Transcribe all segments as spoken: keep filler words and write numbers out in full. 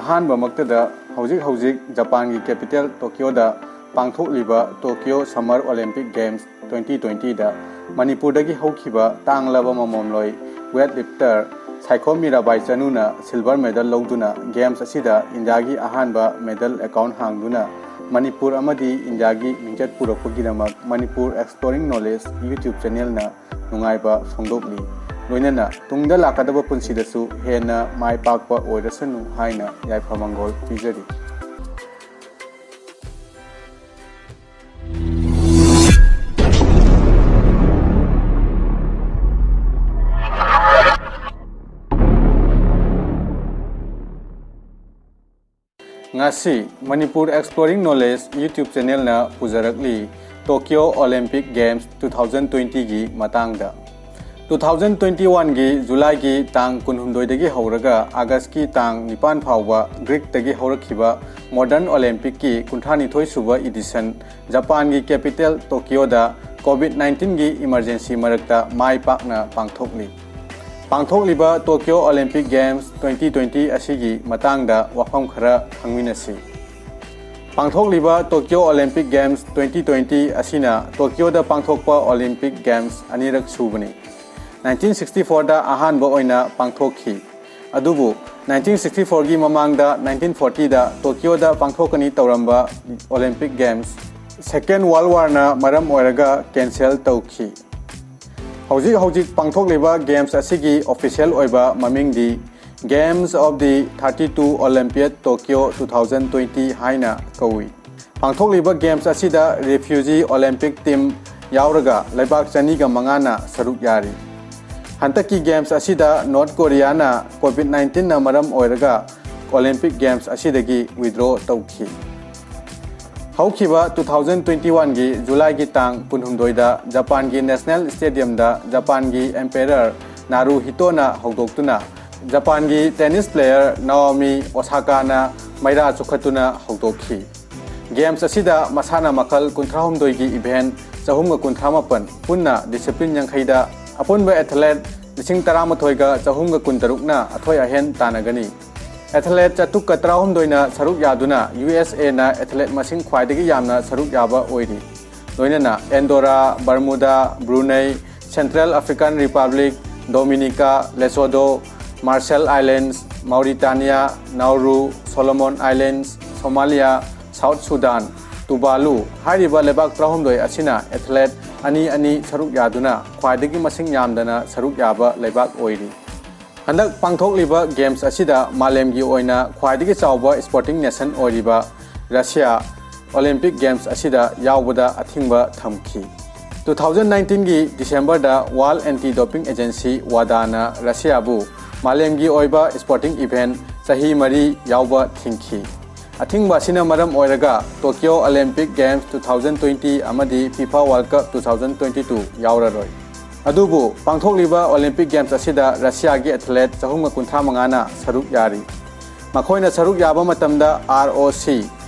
ꯑꯍꯥꯟꯕꯃꯛꯇꯗ ꯍꯧꯖꯤꯛ ꯍꯧꯖꯤꯛ ꯖꯄꯥꯟꯒꯤ capital Tokyoꯗ ꯄꯥꯡꯊꯣꯛꯂꯤꯕ Tokyo Summer Olympic Games twenty twentyꯗ ꯃꯅꯤꯄꯨꯔꯗꯒꯤ ꯍꯧꯈꯤꯕ ꯇꯥꯡꯂꯕ ꯃꯃꯣꯝꯂꯣꯏ weightlifter Saikhom Mirabai ꯆꯅꯨꯅ silver medal ꯂꯧꯗꯨꯅ games ꯑꯁꯤꯗ ꯏꯟꯗꯤꯌꯥꯒꯤ ꯑꯍꯥꯟꯕ medal account ꯍꯥꯡꯗꯨꯅ ꯃꯅꯤꯄꯨꯔ ꯑꯃꯗꯤ ꯏꯟꯗꯤꯌꯥꯒꯤ ꯃꯤꯡꯆꯠ ꯄꯨꯔꯛꯄꯒꯤꯗꯃꯛ Manipur Exploring Knowledge YouTube channelꯅ ꯅꯨꯡꯉꯥꯏꯕ ꯐꯣꯡꯗꯣꯛꯂꯤ꯫ ꯂꯣꯏꯅꯅ ꯇꯨꯡꯗ ꯂꯥꯛꯀꯗꯕ ꯄꯨꯟꯁꯤꯗꯁꯨ ꯍꯦꯟꯅ ꯃꯥꯏ ꯄꯥꯛꯄ ꯑꯣꯏꯔꯁꯅꯨ ꯍꯥꯏꯅ ꯌꯥꯏꯐ ꯃꯪꯒꯣꯜ ꯄꯤꯖꯔꯤ꯫ ꯉꯁꯤ Manipur Exploring Knowledge YouTube channelꯅ ꯄꯨꯖꯔꯛꯂꯤ Tokyo Olympic Games two thousand twentyꯒꯤ ꯃꯇꯥꯡꯗ꯫ Two thousand twenty oneꯒꯤ Julyꯒꯤ ꯇꯥꯡ ꯀꯨꯟꯍꯨꯝꯗꯣꯏꯗꯒꯤ ꯍꯧꯔꯒ Augustꯀꯤ ꯇꯥꯡ ꯅꯤꯄꯥꯟ ꯐꯥꯎꯕ Greekꯇꯒꯤ ꯍꯧꯔꯛꯈꯤꯕ Modern Olympicꯀꯤ ꯀꯨꯟꯊ꯭ꯔꯥꯅꯤꯊꯣꯏ ꯁꯨꯕ edition ꯖꯄꯥꯟꯒꯤ capital Tokyoꯗ COVID nineteenꯒꯤ emergency ꯃꯔꯛꯇ ꯃꯥꯏ ꯄꯥꯛꯅ ꯄꯥꯡꯊꯣꯛꯂꯤ꯫ ꯄꯥꯡꯊꯣꯛꯂꯤꯕ Tokyo Olympic Games twenty twenty ꯑꯁꯤꯒꯤ ꯃꯇꯥꯡꯗ ꯋꯥꯐꯝ ꯈꯔ ꯈꯪꯃꯤꯟꯅꯁꯤ꯫ ꯄꯥꯡꯊꯣꯛꯂꯤꯕ Tokyo Olympic Games twenty twenty ꯑꯁꯤꯅ Tokyoꯗ ꯄꯥꯡꯊꯣꯛꯄ Olympic Games ꯑꯅꯤꯔꯛ ꯁꯨꯕꯅꯤ꯫ Nineteen sixty fourꯗ ꯑꯍꯥꯟꯕ ꯑꯣꯏꯅ ꯄꯥꯡꯊꯣꯛꯈꯤ꯫ ꯑꯗꯨꯕꯨ nineteen sixty fourꯒꯤ ꯃꯃꯥꯡꯗ nineteen fortyꯗ Tokyoꯗ ꯄꯥꯡꯊꯣꯛꯀꯅꯤ ꯇꯧꯔꯝꯕ Olympic Games Second World Warꯅ ꯃꯔꯝ ꯑꯣꯏꯔꯒ cancel ꯇꯧꯈꯤ꯫ ꯍꯧꯖꯤꯛ ꯍꯧꯖꯤꯛ ꯄꯥꯡꯊꯣꯛꯂꯤꯕ games ꯑꯁꯤꯒꯤ official ꯑꯣꯏꯕ ꯃꯃꯤꯡꯗꯤ Games of the thirty-two Olympiad Tokyo two thousand twenty ꯍꯥꯏꯅ ꯀꯧꯏ꯫ ꯄꯥꯡꯊꯣꯛꯂꯤꯕ games ꯑꯁꯤꯗ refugee Olympic team ꯌꯥꯎꯔꯒ ꯂꯩꯕꯥꯛ ꯆꯅꯤꯒ ꯃꯉꯥꯅ ꯁꯔꯨꯛ ꯌꯥꯔꯤ꯫ ꯍꯟꯗꯛꯀꯤ games ꯑꯁꯤꯗ North Koreaꯅ COVID nineteenꯅ ꯃꯔꯝ ꯑꯣꯏꯔꯒ Olympic Games ꯑꯁꯤꯗꯒꯤ withdraw ꯇꯧꯈꯤ꯫ ꯍꯧꯈꯤꯕ two thousand twenty oneꯒꯤ Julyꯒꯤ ꯇꯥꯡ ꯀꯨꯟꯍꯨꯝꯗꯣꯏꯗ ꯖꯄꯥꯟꯒꯤ National Stadiumꯗ ꯖꯄꯥꯟꯒꯤ Emperor Naruhitoꯅ ꯍꯧꯗꯣꯛꯇꯨꯅ ꯖꯄꯥꯟꯒꯤ tennis player Naomi Osakaꯅ ꯃꯩꯔꯥ ꯆꯨꯈꯠꯇꯨꯅ ꯍꯧꯗꯣꯛꯈꯤ꯫ Games ꯑꯁꯤꯗ ꯃꯁꯥꯟꯅ ꯃꯈꯜ ꯀꯨꯟꯊ꯭ꯔꯥꯍꯨꯝꯗꯣꯏꯒꯤ event ꯆꯍꯨꯝꯒ ꯀꯨꯟꯊ꯭ꯔꯥ ꯃꯥꯄꯟ, ꯄꯨꯟꯅ discipline ꯌꯥꯡꯈꯩꯗ ꯑꯄꯨꯟꯕ athlete ꯂꯤꯁꯤꯡ ꯇꯔꯥꯃꯥꯊꯣꯏꯒ ꯆꯍꯨꯝꯒ ꯀꯨꯟꯇꯔꯨꯛꯅ ꯑꯊꯣꯏ ꯑꯍꯦꯟ ꯇꯥꯟꯅꯒꯅꯤ꯫ ꯑꯦꯊꯂꯦꯠ ꯆꯥꯇꯨꯛꯀ ꯇꯔꯥꯍꯨꯝꯗꯣꯏꯅ ꯁꯔꯨꯛ ꯌꯥꯗꯨꯅ ꯌꯨ ꯑꯦꯁ ꯑꯦꯅ ꯑꯦꯊꯂꯦꯠ ꯃꯁꯤꯡ ꯈ꯭ꯋꯥꯏꯗꯒꯤ ꯌꯥꯝꯅ ꯁꯔꯨꯛ ꯌꯥꯕ ꯑꯣꯏꯔꯤ꯫ ꯂꯣꯏꯅꯅ Andorra, Bermuda, Brunei, Central African Republic, Dominica, Lesotho, Marshall Islands, Mauritania, Nauru, Solomon Islands, Somalia, South Sudan, Tuvalu ꯍꯥꯏꯔꯤꯕ ꯂꯩꯕꯥꯛ ꯇꯔꯥꯍꯨꯝꯗꯣꯏ ꯑꯁꯤꯅ ꯑꯦꯊꯂꯦꯠ ꯑꯅꯤ ꯑꯅꯤ ꯁꯔꯨꯛ ꯌꯥꯗꯨꯅ ꯈ꯭ꯋꯥꯏꯗꯒꯤ ꯃꯁꯤꯡ ꯌꯥꯝꯗꯅ ꯁꯔꯨꯛ ꯌꯥꯕ ꯂꯩꯕꯥꯛ ꯑꯣꯏꯔꯤ꯫ ꯍꯟꯗꯛ ꯄꯥꯡꯊꯣꯛꯂꯤꯕ ꯒꯦꯝꯁ ꯑꯁꯤꯗ ꯃꯥꯂꯦꯝꯒꯤ ꯑꯣꯏꯅ ꯈ꯭ꯋꯥꯏꯗꯒꯤ ꯆꯥꯎꯕ ꯁ꯭ꯄꯣꯔꯇꯤꯡ ꯅꯦꯁꯟ ꯑꯣꯏꯔꯤꯕ ꯔꯁꯤꯌꯥ ꯑꯣꯂꯤꯝꯄꯤꯛ ꯒꯦꯝꯁ ꯑꯁꯤꯗ ꯌꯥꯎꯕꯗ ꯑꯊꯤꯡꯕ ꯊꯝꯈꯤ꯫ ꯇꯨ ꯊꯥꯎꯖꯟ ꯅꯥꯏꯟꯇꯤꯟꯒꯤ ꯗꯤꯁꯦꯝꯕꯔꯗ ꯋꯥꯔꯜ ꯑꯦꯟꯇꯤ ꯗꯣꯄꯤꯡ ꯑꯦꯖꯦꯟꯁꯤ ꯋꯥꯗꯥꯅ ꯔꯁꯤꯌꯥꯕꯨ ꯃꯥꯂꯦꯝꯒꯤ ꯑꯣꯏꯕ ꯁ꯭ꯄꯣꯔꯇꯤꯡ ꯏꯚꯦꯟꯠ ꯆꯍꯤ ꯃꯔꯤ ꯌꯥꯎꯕ ꯊꯤꯡꯈꯤ꯫ ꯑꯊꯤꯡꯕ ꯑꯁꯤꯅ ꯃꯔꯝ ꯑꯣꯏꯔꯒ Tokyo Olympic games two thousand twenty ꯑꯃꯗꯤ FIFA world cup two thousand twenty two ꯌꯥꯎꯔꯔꯣꯏ꯫ ꯑꯗꯨꯕꯨ ꯄꯥꯡꯊꯣꯛꯂꯤꯕ ꯑꯣꯂꯤꯝꯄꯤꯛ ꯒꯦꯝꯁ ꯑꯁꯤꯗ ꯔꯁꯤꯌꯥꯒꯤ ꯑꯦꯊꯂꯦꯠ ꯆꯍꯨꯝꯒ ꯀꯨꯟꯊ꯭ꯔꯥ ꯃꯉꯥꯅ ꯁꯔꯨꯛ ꯌꯥꯔꯤ꯫ ꯃꯈꯣꯏꯅ ꯁꯔꯨꯛ ꯌꯥꯕ ꯃꯇꯝꯗ ꯑꯥꯔ ꯑꯣ ꯁꯤ,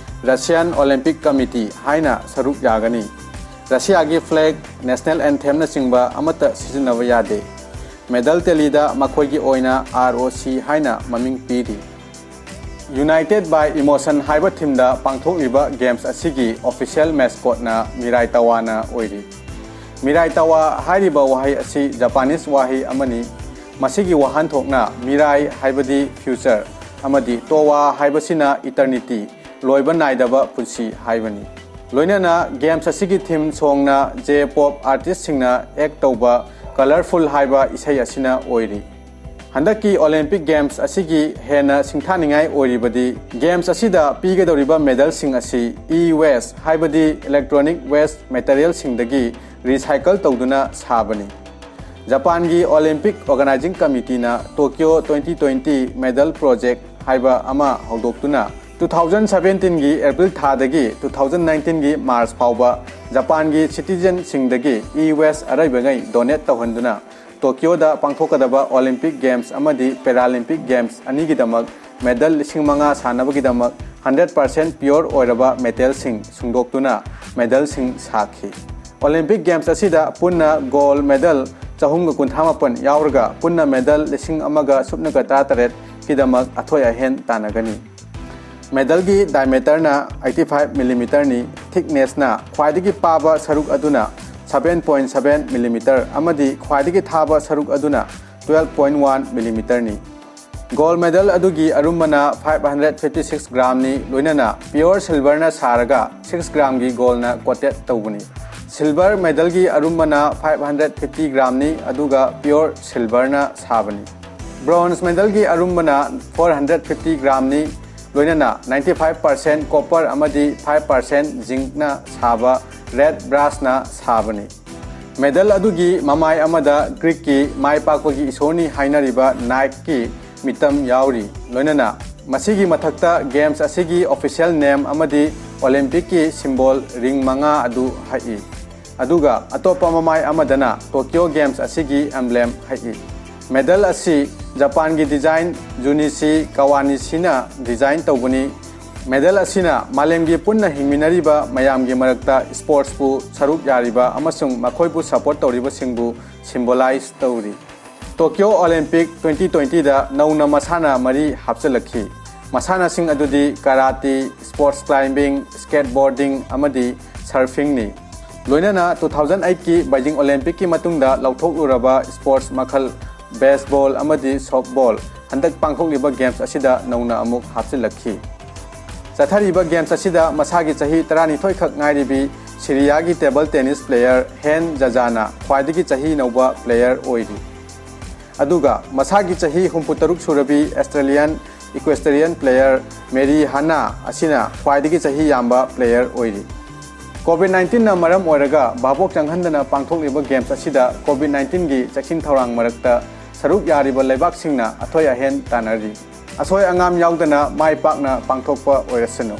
ꯔꯁꯤꯌꯥꯟ ꯑꯣꯂꯤꯝꯄꯤꯛ ꯀꯃꯤꯇꯤ ꯍꯥꯏꯅ ꯁꯔꯨꯛ ꯌꯥꯒꯅꯤ꯫ ꯔꯁꯤꯌꯥꯒꯤ ꯐ꯭ꯂꯦꯒ, ꯅꯦꯁꯅꯦꯜ ꯑꯦꯟꯊꯦꯝꯅꯆꯤꯡꯕ ꯑꯃꯠꯇ ꯁꯤꯖꯤꯟꯅꯕ ꯌꯥꯗꯦ꯫ ꯃꯦꯗꯜ ꯇꯦꯂꯤꯗ ꯃꯈꯣꯏꯒꯤ ꯑꯣꯏꯅ ꯑꯥꯔ ꯑꯣ ꯁꯤ ꯍꯥꯏꯅ ꯃꯃꯤꯡ ꯄꯤꯔꯤ꯫ United by Emotion ꯍꯥꯏꯕ ꯊꯤꯝꯗ ꯄꯥꯡꯊꯣꯛꯂꯤꯕ ꯒꯦꯝꯁ ꯑꯁꯤꯒꯤ ꯑꯣꯐꯤꯁꯤꯌꯦꯜ ꯃꯦꯁꯀꯣꯠꯅ ꯃꯤꯔꯥꯏ ꯇꯋꯥꯅ ꯑꯣꯏꯔꯤ꯫ ꯃꯤꯔꯥꯏ ꯇꯋꯥ ꯍꯥꯏꯔꯤꯕ ꯋꯥꯍꯩ ꯑꯁꯤ ꯖꯄꯥꯅꯤꯁ ꯋꯥꯍꯩ ꯑꯃꯅꯤ꯫ ꯃꯁꯤꯒꯤ ꯋꯥꯍꯟꯊꯣꯛꯅ ꯃꯤꯔꯥꯏ ꯍꯥꯏꯕꯗꯤ ꯐ꯭ꯌꯨꯆꯔ ꯑꯃꯗꯤ ꯇꯣꯋꯥ ꯍꯥꯏꯕꯁꯤꯅ ꯏꯇꯔꯅꯤꯇꯤ, ꯂꯣꯏꯕ ꯅꯥꯏꯗꯕ ꯄꯨꯟꯁꯤ ꯍꯥꯏꯕꯅꯤ꯫ ꯂꯣꯏꯅꯅ ꯒꯦꯝꯁ ꯑꯁꯤꯒꯤ ꯊꯤꯝ ꯁꯣꯡꯅ ꯖꯦ ꯄꯣꯞ ꯑꯥꯔꯇꯤꯁꯁꯤꯡꯅ ꯑꯦꯛ ꯇꯧꯕ ꯀꯂꯔꯐꯨꯜ ꯍꯥꯏꯕ ꯏꯁꯩ ꯑꯁꯤꯅ ꯑꯣꯏꯔꯤ꯫ ꯍꯟꯗꯛꯀꯤ ꯑꯣꯂꯤꯝꯄꯤꯛ ꯒꯦꯝꯁ ꯑꯁꯤꯒꯤ ꯍꯦꯟꯅ ꯁꯤꯡꯊꯥꯅꯤꯡꯉꯥꯏ ꯑꯣꯏꯔꯤꯕꯗꯤ ꯒꯦꯝꯁ ꯑꯁꯤꯗ ꯄꯤꯒꯗꯧꯔꯤꯕ ꯃꯦꯗꯜꯁꯤꯡ ꯑꯁꯤ ꯏ ꯋꯦꯁ ꯍꯥꯏꯕꯗꯤ ꯏꯂꯦꯛꯇ꯭ꯔꯣꯅꯤꯛ ꯋꯦꯁ ꯃꯦꯇꯔꯤꯌꯦꯜꯁꯤꯡꯗꯒꯤ ꯔꯤꯁꯥꯏꯀꯜ ꯇꯧꯗꯨꯅ ꯁꯥꯕꯅꯤ꯫ ꯖꯄꯥꯟꯒꯤ ꯑꯣꯂꯤꯝꯄꯤꯛ ꯑꯣꯔꯒꯅꯥꯏꯖꯤꯡ ꯀꯃꯤꯇꯤꯅ Tokyo twenty twenty medal project ꯍꯥꯏꯕ ꯑꯃ ꯍꯧꯗꯣꯛꯇꯨꯅ ꯇꯨ ꯊꯥꯎꯖꯟ ꯁꯕꯦꯟꯇꯤꯟꯒꯤ ꯑꯦꯄ꯭ꯔꯤꯜ ꯊꯥꯗꯒꯤ ꯇꯨ ꯊꯥꯎꯖꯟ ꯅꯥꯏꯟꯇꯤꯟꯒꯤ ꯃꯥꯔꯆ ꯐꯥꯎꯕ ꯖꯄꯥꯟꯒꯤ ꯁꯤꯇꯤꯖꯦꯟꯁꯤꯡꯗꯒꯤ ꯏ ꯋꯦꯁ ꯑꯔꯩꯕꯉꯩ ꯗꯣꯅꯦꯠ ꯇꯧꯍꯟꯗꯨꯅ ꯇꯣꯀꯤꯌꯣꯗ ꯄꯥꯡꯊꯣꯛꯀꯗꯕ ꯑꯣꯂꯤꯝꯄꯤꯛ ꯒꯦꯝꯁ ꯑꯃꯗꯤ ꯄꯦꯔꯥꯂꯤꯝꯄꯤꯛ ꯒꯦꯝꯁ ꯑꯅꯤꯒꯤꯗꯃꯛ ꯃꯦꯗꯜ ꯂꯤꯁꯤꯡ ꯃꯉꯥ ꯁꯥꯟꯅꯕꯒꯤꯗꯃꯛ ꯍꯟꯗ꯭ꯔꯦꯠ ꯄꯥꯔꯁꯦꯟꯠ ꯄ꯭ꯌꯣꯔ ꯑꯣꯏꯔꯕ ꯃꯦꯇꯦꯜꯁꯤꯡ ꯁꯨꯡꯗꯣꯛꯇꯨꯅ ꯃꯦꯗꯜꯁꯤꯡ ꯁꯥꯈꯤ꯫ ꯑꯣꯂꯤꯝꯄꯤꯛ ꯒꯦꯝꯁ ꯑꯁꯤꯗ ꯄꯨꯟꯅ ꯒꯣꯜꯗ ꯃꯦꯗꯜ ꯆꯍꯨꯝꯒ ꯀꯨꯟꯊ꯭ꯔꯥ ꯃꯥꯄꯟ ꯌꯥꯎꯔꯒ ꯄꯨꯟꯅ ꯃꯦꯗꯜ ꯂꯤꯁꯤꯡ ꯑꯃꯒ ꯁꯨꯞꯅꯒ ꯇꯔꯥꯇꯔꯦꯠ ꯀꯤꯗꯃꯛ ꯑꯊꯣꯏ ꯑꯍꯦꯟ ꯇꯥꯟꯅꯒꯅꯤ꯫ ꯃꯦꯗꯜꯒꯤ ꯗꯥꯏꯃꯦꯇꯔꯅ ꯑꯩꯠꯇꯤ ꯐꯥꯏꯚ ꯃꯤꯂꯤꯃꯤꯇꯔꯅꯤ꯫ ꯊꯤꯛꯅꯦꯁꯅ ꯈ꯭ꯋꯥꯏꯗꯒꯤ ꯄꯥꯕ ꯁꯔꯨꯛ ꯑꯗꯨꯅ ꯁꯚꯦꯟ ꯄꯣꯏꯟ ꯁꯚꯦꯟ ꯃꯤꯂꯤꯃꯤꯇꯔ ꯑꯃꯗꯤ ꯈ꯭ꯋꯥꯏꯗꯒꯤ ꯊꯥꯕ ꯁꯔꯨꯛ ꯑꯗꯨꯅ ꯇꯨꯋꯦꯜꯐ ꯄꯣꯏꯟ ꯋꯥꯟ ꯃꯤꯂꯤꯃꯤꯇꯔꯅꯤ꯫ ꯒꯣꯜ ꯃꯦꯗꯜ ꯑꯗꯨꯒꯤ ꯑꯔꯨꯝꯕꯅ ꯐꯥꯏꯚ ꯍꯟꯗ꯭ꯔꯦꯠ ꯐꯤꯐꯇꯤ ꯁꯤꯛꯁ ꯒ꯭ꯔꯥꯝꯅꯤ, ꯂꯣꯏꯅꯅ ꯄꯤꯌꯣꯔ ꯁꯤꯜꯚꯔꯅ ꯁꯥꯔꯒ ꯁꯤꯛꯁ ꯒ꯭ꯔꯥꯝꯒꯤ ꯒꯣꯜꯅ ꯀꯣꯇꯦꯠ ꯇꯧꯕꯅꯤ꯫ ꯁꯤꯜꯚꯔ ꯃꯦꯗꯜꯒꯤ ꯑꯔꯨꯝꯕꯅ ꯐꯥꯏꯚ ꯍꯟꯗ꯭ꯔꯦꯠ ꯐꯤꯐꯇꯤ ꯒ꯭ꯔꯥꯝꯅꯤ, ꯑꯗꯨꯒ ꯄꯤꯌꯣꯔ ꯁꯤꯜꯚꯔꯅ ꯁꯥꯕꯅꯤ꯫ ꯕ꯭ꯔꯣꯟꯖ ꯃꯦꯗꯜꯒꯤ ꯑꯔꯨꯝꯕꯅ ꯐꯣꯔ ꯍꯟꯗ꯭ꯔꯦꯠ ꯐꯤꯐꯇꯤ ꯒ꯭ꯔꯥꯝꯅꯤ, ꯂꯣꯏꯅꯅ ꯅꯥꯏꯟꯇꯤ ꯐꯥꯏꯚ ꯄꯥꯔꯁꯦꯟ ꯀꯣꯄꯔ ꯑꯃꯗꯤ ꯐꯥꯏꯚ ꯄꯥꯔꯁꯦꯟ ꯖꯤꯡꯛꯅ ꯁꯥꯕ ꯔꯦꯠ ꯕ꯭ꯔꯥꯁꯅ ꯁꯥꯕꯅꯤ꯫ ꯃꯦꯗꯜ ꯑꯗꯨꯒꯤ ꯃꯃꯥꯏ ꯑꯃꯗ ꯒ꯭ꯔꯤꯛꯀꯤ ꯃꯥꯏ ꯄꯥꯛꯄꯒꯤ ꯏꯁꯣꯔꯅꯤ ꯍꯥꯏꯅꯔꯤꯕ ꯅꯥꯏꯛꯀꯤ ꯃꯤꯇꯝ ꯌꯥꯎꯔꯤ꯫ ꯂꯣꯏꯅꯅ ꯃꯁꯤꯒꯤ ꯃꯊꯛꯇ ꯒꯦꯝꯁ ꯑꯁꯤꯒꯤ ꯑꯣꯐꯤꯁꯤꯌꯦꯜ ꯅꯦꯝ ꯑꯃꯗꯤ ꯑꯣꯂꯤꯝꯄꯤꯛꯀꯤ ꯁꯤꯝꯕꯣꯜ ꯔꯤꯡ ꯃꯉꯥ ꯑꯗꯨ ꯍꯛꯏ꯫ ꯑꯗꯨꯒ ꯑꯇꯣꯞꯄ ꯃꯃꯥꯏ ꯑꯃꯗꯅ ꯇꯣꯀꯤꯌꯣ ꯒꯦꯝꯁ ꯑꯁꯤꯒꯤ ꯑꯦꯝꯕ꯭ꯂꯦꯝ ꯍꯛꯏ꯫ ꯃꯦꯗꯜ ꯑꯁꯤ ꯖꯄꯥꯟꯒꯤ ꯗꯤꯖꯥꯏꯟ ꯖꯨꯅꯤꯁꯤ ꯀꯋꯥꯅꯤꯁꯤꯅ ꯗꯤꯖꯥꯏꯟ ꯇꯧꯕꯅꯤ꯫ ꯃꯦꯗꯜ ꯑꯁꯤꯅ ꯃꯥꯂꯦꯝꯒꯤ ꯄꯨꯟꯅ ꯍꯤꯡꯃꯤꯟꯅꯔꯤꯕ ꯃꯌꯥꯝꯒꯤ ꯃꯔꯛꯇ ꯁ꯭ꯄꯣꯔꯠꯁꯄꯨ ꯁꯔꯨꯛ ꯌꯥꯔꯤꯕ ꯑꯃꯁꯨꯡ ꯃꯈꯣꯏꯕꯨ ꯁꯄꯣꯔꯠ ꯇꯧꯔꯤꯕꯁꯤꯡꯕꯨ ꯁꯤꯝꯕꯣꯂꯥꯏꯖ ꯇꯧꯔꯤ꯫ ꯇꯣꯀꯤꯌꯣ ꯑꯣꯂꯤꯝꯄꯤꯛ ꯇ꯭ꯋꯦꯟꯇꯤ ꯇ꯭ꯋꯦꯟꯇꯤꯗ ꯅꯧꯅ ꯃꯁꯥꯟꯅ ꯃꯔꯤ ꯍꯥꯞꯆꯤꯜꯂꯛꯈꯤ꯫ ꯃꯁꯥꯟꯅꯁꯤꯡ ꯑꯗꯨꯗꯤ ꯀꯔꯥꯇꯤ, ꯁ꯭ꯄꯣꯔꯠꯁ ꯀ꯭ꯂꯥꯏꯝꯕꯤꯡ, ꯁ꯭ꯀꯦꯠꯕꯣꯔꯗꯤꯡ ꯑꯃꯗꯤ ꯁꯔꯐꯤꯡꯅꯤ꯫ ꯂꯣꯏꯅꯅ ꯇꯨ ꯊꯥꯎꯖꯟ ꯑꯩꯠꯀꯤ ꯕꯩꯖꯤꯡ ꯑꯣꯂꯤꯝꯄꯤꯛꯀꯤ ꯃꯇꯨꯡꯗ ꯂꯧꯊꯣꯛꯂꯨꯔꯕ ꯁ꯭ꯄꯣꯔꯠꯁ ꯃꯈꯜ ꯕꯦꯁꯕꯣꯜ ꯑꯃꯗꯤ ꯁꯣꯐꯕꯣꯜ ꯍꯟꯗꯛ ꯄꯥꯡꯊꯣꯛꯂꯤꯕ ꯒꯦꯝꯁ ꯑꯁꯤꯗ ꯅꯧꯅ ꯑꯃꯨꯛ ꯍꯥꯞꯆꯤꯜꯂꯛꯈꯤ꯫ ꯆꯠꯊꯔꯤꯕ ꯒꯦꯝꯁ ꯑꯁꯤꯗ ꯃꯁꯥꯒꯤ ꯆꯍꯤ ꯇꯔꯥꯅꯤꯊꯣꯏ ꯈꯛ ꯉꯥꯏꯔꯤꯕꯤ ꯁꯤꯔꯤꯌꯥꯒꯤ ꯇꯦꯕꯜ ꯇꯦꯅꯤꯁ ꯄ꯭ꯂꯦꯌꯔ ꯍꯦꯟ ꯖꯖꯥꯅ ꯈ꯭ꯋꯥꯏꯗꯒꯤ ꯆꯍꯤ ꯅꯧꯕ ꯄ꯭ꯂꯦꯌꯔ ꯑꯣꯏꯔꯤ꯫ ꯑꯗꯨꯒ ꯃꯁꯥꯒꯤ ꯆꯍꯤ ꯍꯨꯝꯐꯨꯇꯔꯨꯛ ꯁꯨꯔꯕꯤ ꯑꯁꯇ꯭ꯔꯦꯂꯤꯌꯥꯟ ꯏꯀ꯭ꯋꯦꯁꯇꯔꯤꯌꯟ ꯄ꯭ꯂꯦꯌꯔ ꯃꯦꯔꯤ ꯍꯥꯅꯥ ꯑꯁꯤꯅ ꯈ꯭ꯋꯥꯏꯗꯒꯤ ꯆꯍꯤ ꯌꯥꯝꯕ ꯄ꯭ꯂꯦꯌꯔ ꯑꯣꯏꯔꯤ꯫ ꯀꯣꯚꯤꯗ ꯅꯥꯏꯟꯇꯤꯟꯅ ꯃꯔꯝ ꯑꯣꯏꯔꯒ ꯚꯥꯕꯣꯛ ꯆꯪꯍꯟꯗꯅ ꯄꯥꯡꯊꯣꯛꯂꯤꯕ ꯒꯦꯝꯁ ꯑꯁꯤꯗ ꯀꯣꯚꯤꯗ ꯅꯥꯏꯟꯇꯤꯟꯒꯤ ꯆꯦꯛꯁꯤꯟ ꯊꯧꯔꯥꯡ ꯃꯔꯛꯇ ꯁꯔꯨꯛ ꯌꯥꯔꯤꯕ ꯂꯩꯕꯥꯛꯁꯤꯡꯅ ꯑꯊꯣꯏ ꯑꯍꯦꯟ ꯇꯥꯟꯅꯔꯤ꯫ ꯑꯁꯣꯏ ꯑꯉꯥꯝ ꯌꯥꯎꯗꯅ ꯃꯥꯏ ꯄꯥꯛꯅ ꯄꯥꯡꯊꯣꯛꯄ ꯑꯣꯏꯔꯁꯅꯨ꯫